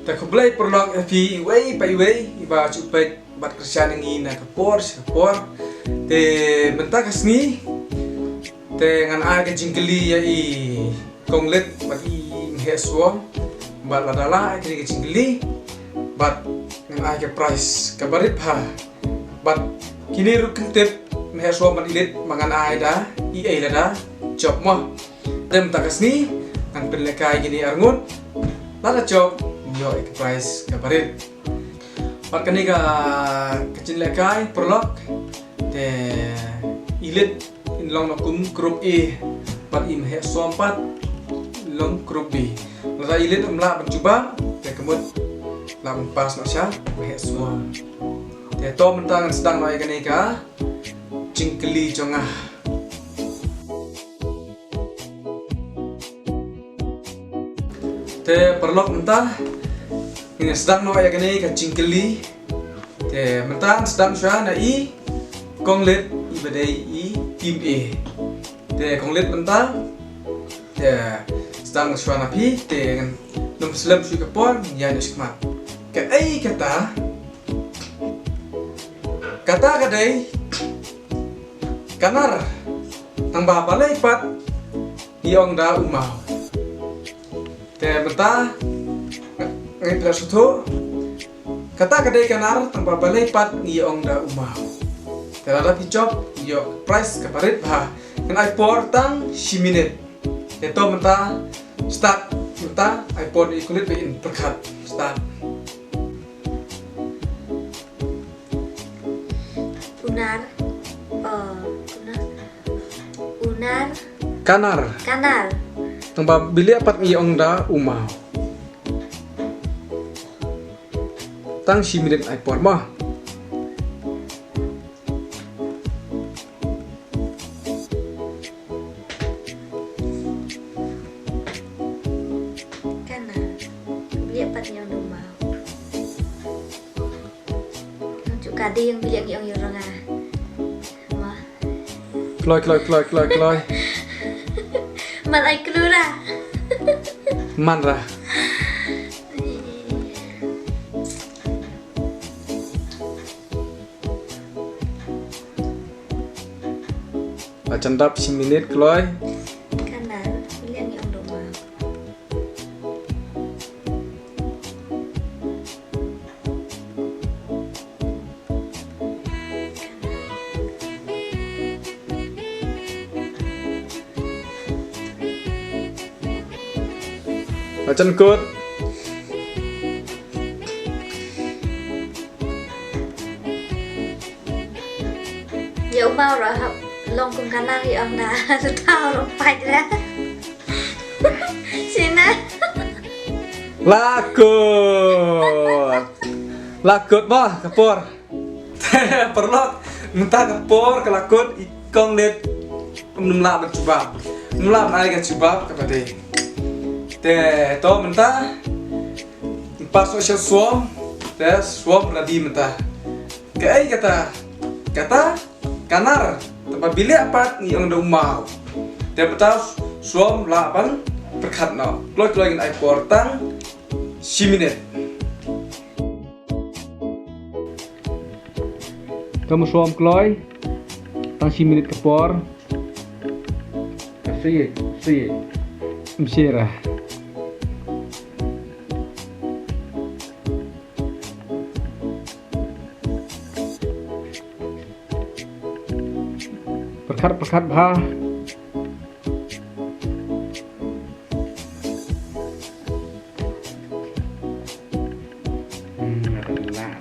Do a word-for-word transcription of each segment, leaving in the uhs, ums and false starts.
Te khublei paralok ïa phi iwei pa iwei iba ju peit bad kyrshan ïa ngi na ka por sha ka por. Te mynta ka sngi te ngan ai ka jingkylli ïa i Kong Lit bad i Mheh Suom. Bad lada lah ai kane ka jingkylli bad ngan ai ka prize kaba rit bha. Bad kine ruh kin tip, Mheh Suom bad i Lit, ba ngan ai da i ei lada jop mo. Te mynta ka sngi ngan pynlehkai kine arngut. Lada jop ïoh ïa ka prize kaba rit. Bad kane ka, ka jingïalehkai paralok, te i Lit in long na kum group A bad i Mheh Suom pat long group B. Lada i Lit um lah ban jubab, te ka mut lah ban pass noh sha Mheh Suom. Te to mynta ngan sdang noh ïa kane ka jingkylli jong nga. Te paralok mynta ngin sdang noh ïa kane ka jingkylli. Te mynta ngan sdang shuwa na i Kong Lit iba dei i team A. Te Kong Lit mynta, te sdang shuwa na phi, te ngan nym slem shuh ka por, ngin ïaid noh shakhmat. Kaei kata? Kata ka dei ka nar, tangba balei pat ngi ong da u maw. Te mynta ngi pyrshah shuh. Kata ka dei ka nar, tangba balei pat ngi ong da u maw. Te lada phi jop, ïoh prize kaba rit bha. Ngan ai por tang shi minit. Te to mynta start, mynta ai por ïa i Kong Lit ba in pyrkhat. Start. U nar. Oh, u nar. U nar. Ka nar. Ka nar. Tangba balei pat ngi ong da u maw. Tang shi minit ai por mo. Ka nar. Balei pat ngi ong da u maw. Ngan ju ka dei ïa u, balei ngi ong ïa u ranga. Ma. Kloi, kloi, kloi, kloi, kloi. Man ai clue ra. Man ra. Ba jan dap shi minit kloi. Ka nar, balei ngi ong da u maw. Ba jan kut. Ïa u maw ruh hap long kum ka nar, ïa ong da. Tau long pait da. Sina. La kut. La kut mo ka por. Paralok, mynta ka por ka la kut, i Kong Lit um lah ban jubab. Um lah ban ai ka jubab kaba dei. Te to mynta pass noh sha Suom. Te Suom ready mynta. Kaei kata? Kata ka nar. Tangba balei pat ngi ong da u maw. Te mynta Suom lah ban pyrkhat noh. Kloi kloi, ngin ai por tang shi minit. Ka mu Suom kloi. Tang shi minit ka por. Ka shi, shi. Msira. Pyrkhat, pyrkhat bha. Hmm, adalah.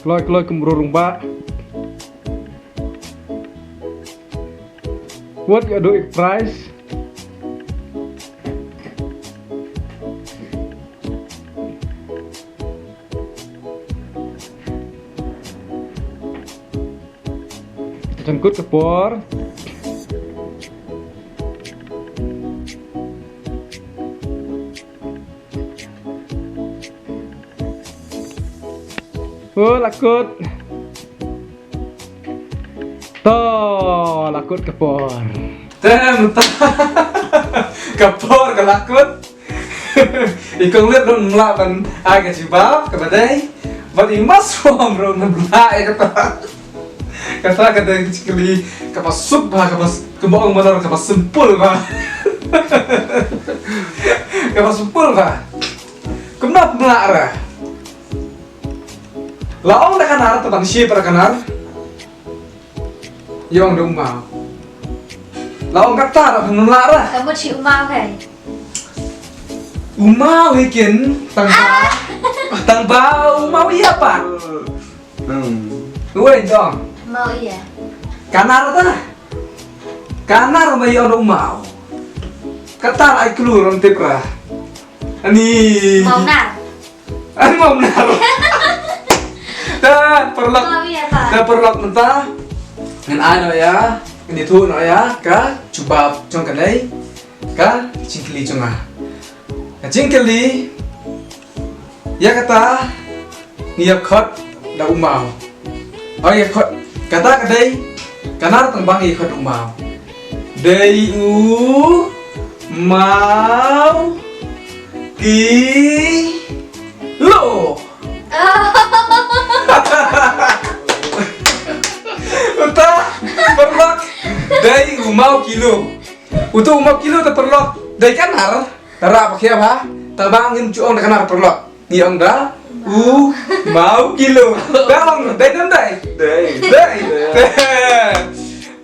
Kloi, kloi, kumro rung ba. Wat ïa do ik prize. Jangkut ka por. Oh, lakut. To, la kut ka por. Te mynta ka por ka la kut. I Kong Lit ruh ym lah ban ai ka jubab kaba dei. Bad i Ma Swom ruh ym lah ïa kata. Kata ka dei ka jingkylli kaba suk bha, kaba s-, kaba ong ba dei kaba simpul bha. Kaba simpul bha. Kumno pynlah ra? La ong da ka nar, te ban shim pat da ka nar. Ïa ong da u maw. La ong kata ruh pynlah ra. Ka mut shi u maw hi. U maw hi kin, tang ba. Tang ba u maw ïa pat. Hmm. Uwei tong. Maw ïa. Ka nar ta. Ka nar ma ïa ong da u maw. Kata ai clue ruh ym tip ra. Ani. Maw nar. Ani maw nar. Ta paralok. Maw ïa ta. Ta paralok mynta. Ngan ai noh ïa, ngan ïathuh noh ïa ka jubab jong kane ka jingkylli jong nga. Ka jingkylli, ïa kata ngi ïa khot da u maw. Oh, ïa khot. Kata ka dei ka nar tang ba ngi ïa khot da u maw. Dei u maw kilo. Uta paralok, dei u maw kilo. Uta u maw kilo, ta paralok, dei ka nar. Tara ba khia ba, ta ba ngin ju ong da ka nar, paralok. Ngi ong da u maw kilo. Dang dei, nam dei? Dei. Dei.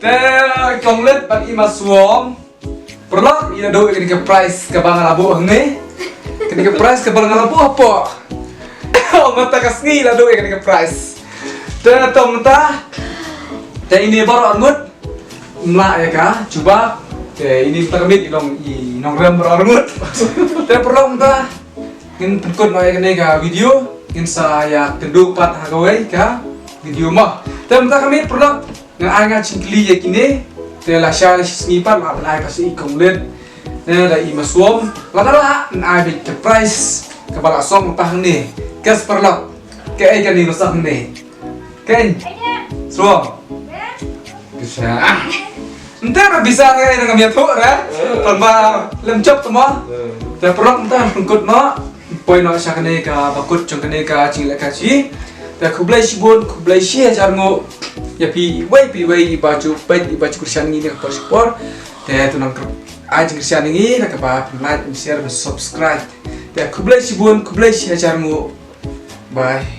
Te Kong Lit bad i Ma Swom, paralok, ïa duh ïa kane ka prize kaba nga la buh hangne. Kane ka prize kaba nga la buh hapoh. Ong mynta ka sngi la duh ïa kane ka prize. Te to mynta, te ine baroh arngut ym lah ïa ka jubab. Te ine mynta ka miet i long i nongrem baroh arngut. Te paralok, mynta ngin pynkut noh ïa kane ka video, ngin sa ïa kynduh pat ha kawei ka video mo. Te mynta ka miet, paralok, nga ai nga jingkylli ïa kine. Te lashai la shi sngi pat la ban ai ka sha i Kong Lit, ne da i Ma Swom. Lada lah, ngan ai beit ka prize kaba la song mynta hangne. Guess, paralok, kaei kane ba song hangne? Kaei? Swom. Pisa. Mynta ruh pisa, kaei, ngam ïathuh re. Tang ba lem jop tu mo. Te paralok, mynta pynkut noh. Poi noh sha kane kaba kut jong kane ka jingleh ka jong ngi. Te khublei shibun, khublei shi hajar nguh ïa phi iwei pa iwei iba ju peit, iba ju kyrshan ïa ngi na ka por sha ka por. Te to nang ai jingkyrshan ïa ngi na kaba pyn like, pyn share, pyn subscribe. Te khublei shibun, khublei shi hajar nguh. Bye.